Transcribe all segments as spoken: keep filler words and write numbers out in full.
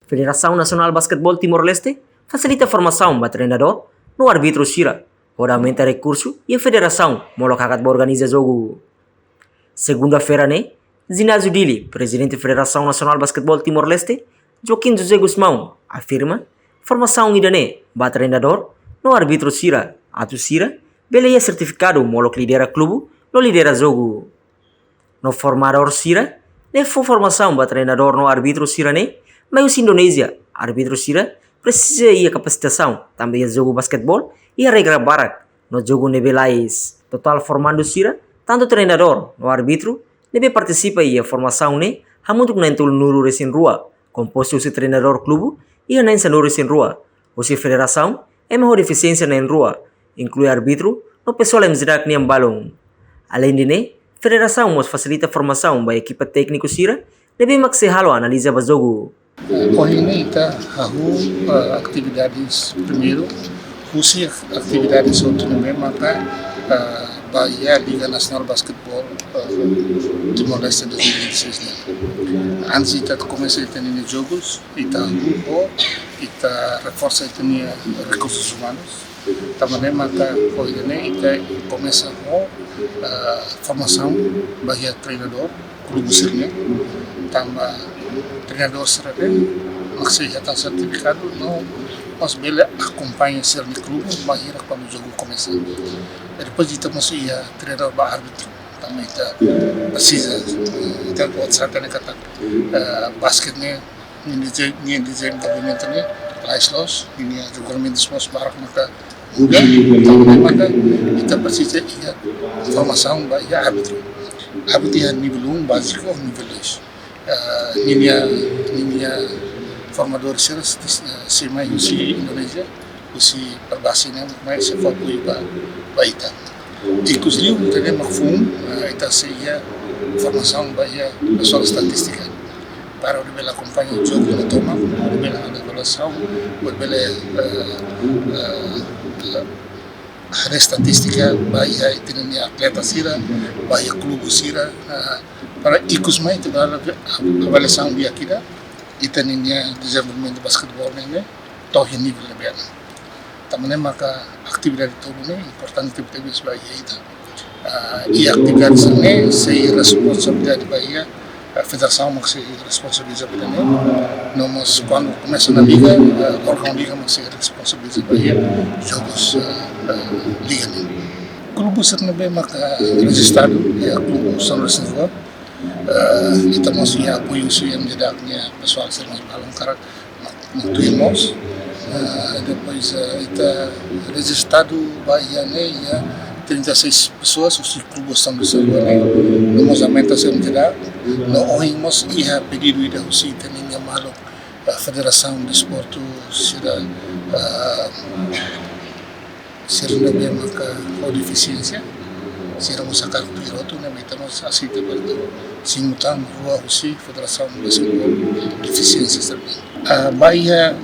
Federasaun Nasionál Basketeból Timor-Leste fasilita formasaun ba treinadór no árbitru sira, hodi aumenta rekursu iha federasaun molok hakat ba organiza jogu. Segunda-feira ne'e, Zinácio Dili, Prezidente Federasaun Nasionál Basketeból Timor-Leste, Joaquim José Gusmão, afirma, formasaun ida-ne'e ba treinadór no árbitru sira, atu sira bele iha sertifikadu molok lidera klube no lidera jogu. No formadór sira ne'ebé fó formasaun ba treinadór no árbitru sira-ne'e mai husi Indonézia. Árbitru sira presiza iha kapasitasaun, tanba iha jogu basketeból iha regra barak no jogu ne'ebé lalais. Totál formandu sira, tantu treinadór no árbitru ne'ebé partisipa iha formasaun ne'e hamutuk na'in-tolu-nulu-resin-rua, kompostu husi treinadór klube iha na'in-sanulu-resin-rua, husi federasaun ema ho defisiénsia na'in-rua, inklui árbitru no pesoál M J D A C nian balun. Aleinde ne'e, federasaun mós fasilita formasaun ba ekipa tékniku sira ne'ebé mak sei halo analiza ba jogu. Ohin ne'e ita hahú, eh, atividades primeiru, husi atividades hotu ne'ebé maka, eh, ba iha Liga Nasionál Basketeból, eh, Timor-Leste dois mil e vinte e seis ne'e. Antes ita komesa ita-nia jogus, ita hahú, ita reforsa ita-nia rekursus umanus. Tanba ne'e maka ohin ne'e ita komesa ho, eh, formasaun ba iha treinadór klube sira-ne'e. Tanba treinadór sira-ne'e mak sei hetan sertifikadu no mós bele akompaña sira-nia klube ba iha kuandu jogu komesa. I depois ita mós iha treinadór ba árbitru. Tanba ita presiza, eh, ita buat sira-ne'e katak, eh, basket ne'e, ninia dezeñu, ninia dezeñu dezenvolvimentu ne'e lalais loos, ninia regulamentus mós barak maka muda, tanba ne'e maka ita presiza iha formasaun ba iha árbitru. Árbitru iha nivel um, báziku, nivel dois. Eh, ninia, ninia formadór sira, eh, sei mai husi Indonézia, husi Perbasi ne'e, mai sei fó apoiu ba, ba ita. Ikus liu, ita ne'e mak foun, eh, ita sei iha formasaun ba iha pesoál estatístika. Para hodi bele akompaña jogu no toma, hodi bele halo avaliasaun, hodi bele, eh, eh, halo estatístika ba iha ita-nia atleta sira, ba iha klube sira, eh, para ikus mai ita bele avaliasaun di'ak ida, ita-nia dezenvolvimentu basketeból ne'e, ne'e, to'o iha nivel ne'ebé. Tanba ne'e maka atividade tolu ne'e importante tebetebes ba iha ita. Ah, i atividade sira-ne'e sei responsabilidade ba iha, ah, federasaun mak sei responsabiliza ba ida-ne'e. No mós kuandu komesa ona liga, ah, órgaun liga mak sei responsabiliza ba iha jogus, ah, ah, liga ne'e. Klube sira ne'ebé maka rejistadu iha klube São Luís Nova. Ah, ita mós iha apoiu husi M J D A C nia pesoál sira mós balun karik mak, mak tuir mós. Ah, depois, ah, ita rejistadu ba iha ne'e iha trinta e seis pessoas, husi klube São Luís Nova ne'e. No mós aumenta M J D A C. No ohin mós iha pedidu ida husi ita-nia maluk, ah, Federasaun Desportu sira, ah, sira ne'ebé maka ho defisiénsia, sira mós hakarak tuir hotu, ne'ebé ita mós aseita para atu simu tan rua husi Federasaun Basketeból Defisiénsia sira-ne'e. Ah, ba iha,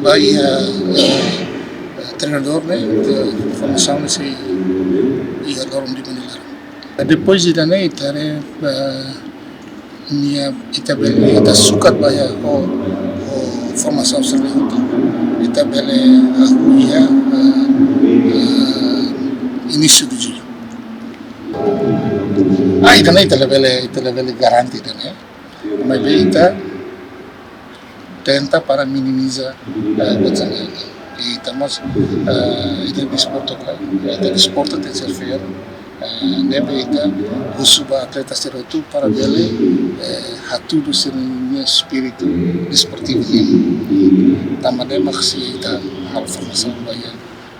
ba iha, eh, treinadór ne'e, eh, formasaun ne'e sei iha loron domingu nia laran. Depois ida-ne'e ita haree, eh, nia ita bele, ita sukat ba iha ho, ho formasaun sira-ne'e hotu. Ita bele, eh, hahú iha, eh, eh, inísiu de jullu. Ah, ida-ne'e ita labele, ita labele garante ida-ne'e. Maibé ita tenta para minimiza, eh, buat sira-ne'e. I ita mós, eh, ita desportu ka, ita desportu tenke ser fair. Eh, ne'ebé ita husu ba atleta sira hotu para bele, eh, hatudu sira-nia espíritu desportivu nian. Tanba ne'e mak sei ita halo formasaun ba iha,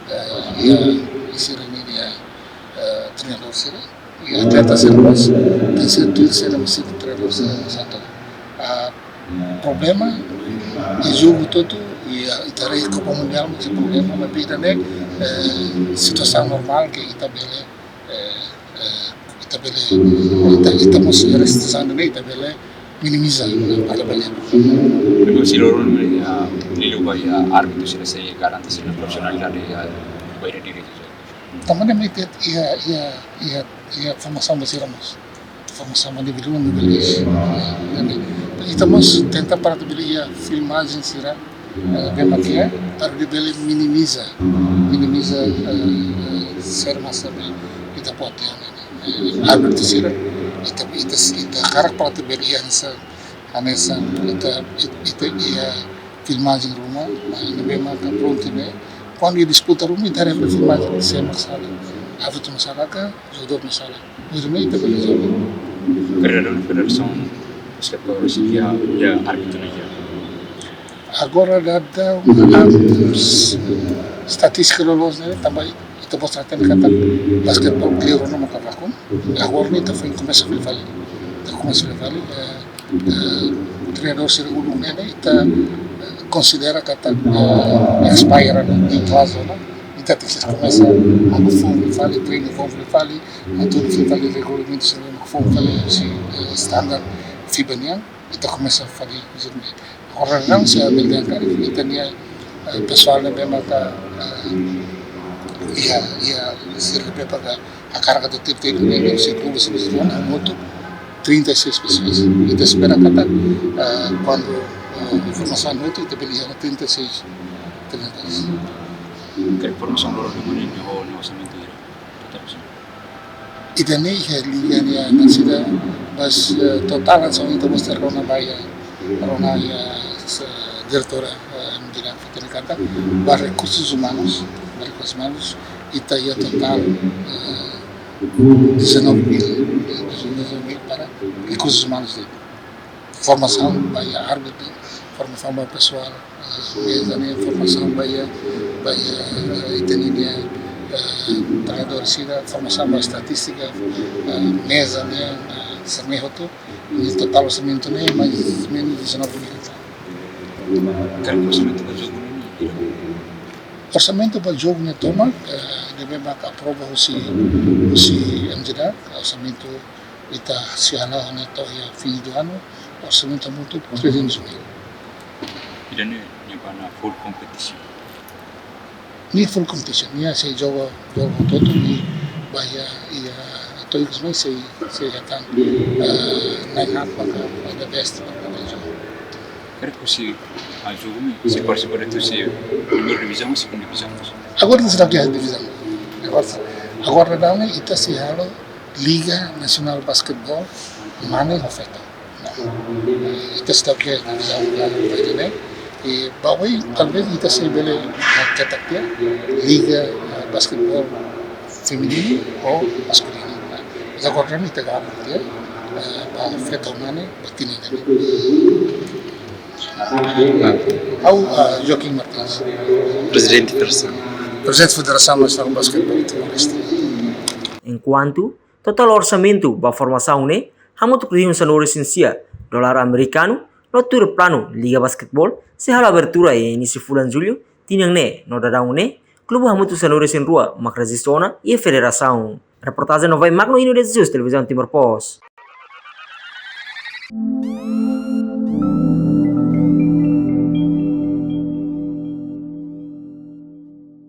eh, iha sira-nia, eh, treinadór sira. I atleta sira mós tenke ser tuir sira mós sira treinadór sira satu. Ah, problema iha jogu hotu, i, ah, ita haree Copa Mundial mós iha problema, maibé ida-ne'e, eh, situasaun normál ke ita bele, eh, eh, ita bele, ita, ita mós haree situasaun ne'e ita bele minimiza, eh, para bele. Depois, se loron, eh, liuliu ba iha árbitru sira sei garante sira-nia profisionalidade, eh, ba iha direitu. Tanba ne'e mak iha, iha, iha, iha formasaun ba sira mós. Formasaun ba nivel um, nivel dois. Ne'e, Ita mós tenta para atu bele iha filmajen sira, eh, ne'ebé mak iha, para atu bele minimiza, minimiza, eh, eh, serma sabe ita pode iha, eh, árbitru sira, ita, ita, ita hakarak para atu bele iha hanesan, hanesan ita, ita, ita iha filmajen ruma, eh, ne'ebé mak prontu ne'e, kuandu iha disputa ruma, ita haree filmajen, sé mak sala, árbitru mak sala ka, jogadór mak sala. Mas ne'e ita bele joga. Karik dadaun Federasaun Basketeból Rúsia iha, iha árbitru ne'e iha? Agora dadaun, ah, s-, estatístika loloos ne'e, tanba ita mós hatene katak basketeból kleur ona maka vakun. Agora ne'e ita foin komesa fali fali. Ita komesa fali fali, eh, eh, treinadór sira uluk ne'e, ne'e ita, eh, konsidera katak, eh, expire ona, iha faze ona. Ita tenke komesa halo foun fali, treinu foun fali, atu foun fali regulamentu sira, foun fali husi, eh, standar FIBA nian, ita komesa fali husi ne'e. Agora dadaun se bele dehan katak ita-nia, eh, pesoál ne'ebé maka, eh, iha, iha sira ne'ebé maka hakarak atu tip tip ne'e, husi klube sira ne'e, hamutuk trinta e seis pessoas. Ita espera katak, eh, kuandu, eh, informasaun hotu, ita bele iha trinta e seis treinadores. Karik formasaun loron ne'e, ne'e ho, ne'e orsamentu hira? Totál orsamentu. Ida-ne'e iha liga nia nasida, mas, eh, totál hanesan ita mós rona ba iha, rona iha, eh, diretora, eh, Medina Fetene katak, ba rekursus umanus, ba rekursus umanus, ita iha totál, eh, dezanove mil, dezanove mil para rekursus umanus de'it. Formasaun ba iha árbitru, formasaun ba pesoál, eh, meza ne'e, formasaun ba iha, ba iha, eh, ita-nia, eh, treinadór sira, formasaun ba estatístika, eh, meza ne'e, eh, sira-ne'e hotu, i totál orsamentu ne'e, mais ou menus dezanove mil. Karik orsamentu ba jogu ne'e? Orsamentu ba jogu ne'e tomak, eh, ne'ebé maka aprova husi, husi MJDAC, orsamentu ita sei hala'o ne'e to'o iha fim do ano, orsamentu hamutuk trezentos mil. Ida-ne'e, nia ba iha full competition? Nia full competition, nia sei joga, joga hotu-hotu, nia ba iha, iha to'o ikus mai sei, sei hetan, eh, na'in-haat maka the best maka joga. Karik husi, ah, jogu ne'e, sei partisipa de'it husi primeira divizaun ou segunda divizaun? Agora ita sei iha divizaun. Agora, agora dadaun ne'e ita sei halo Liga Nasionál Basketeból mane ho feto. Ita sei iha divizaun ba ida-ne'e. I ba oin, talvés ita sei bele ketak tiha Liga, eh, Basketeból Femininu ou Maskulinu. Mas agora ne'e ita gabung tiha, eh, ba feto mane, ba tinan ida-ne'e. Ha'u, ah, Joaquim Martins. Prezidente Federasaun. Prezidente Federasaun Nasionál Basketeból Timor-Leste. Enkuantu, totál orsamentu ba formasaun ne'e hamutuk rihun sanulu-resin-sia dolar amerikanu, no tuir planu Liga Basketeból sei halo abertura iha inísiu fulan Jullu tinan ne'e, no dadaun ne'e klube hamutuk sanulu-resin-rua mak rejistu ona iha federasaun. Reportajen Novai Magno, Ino de Jesus, Televizaun Timor Post.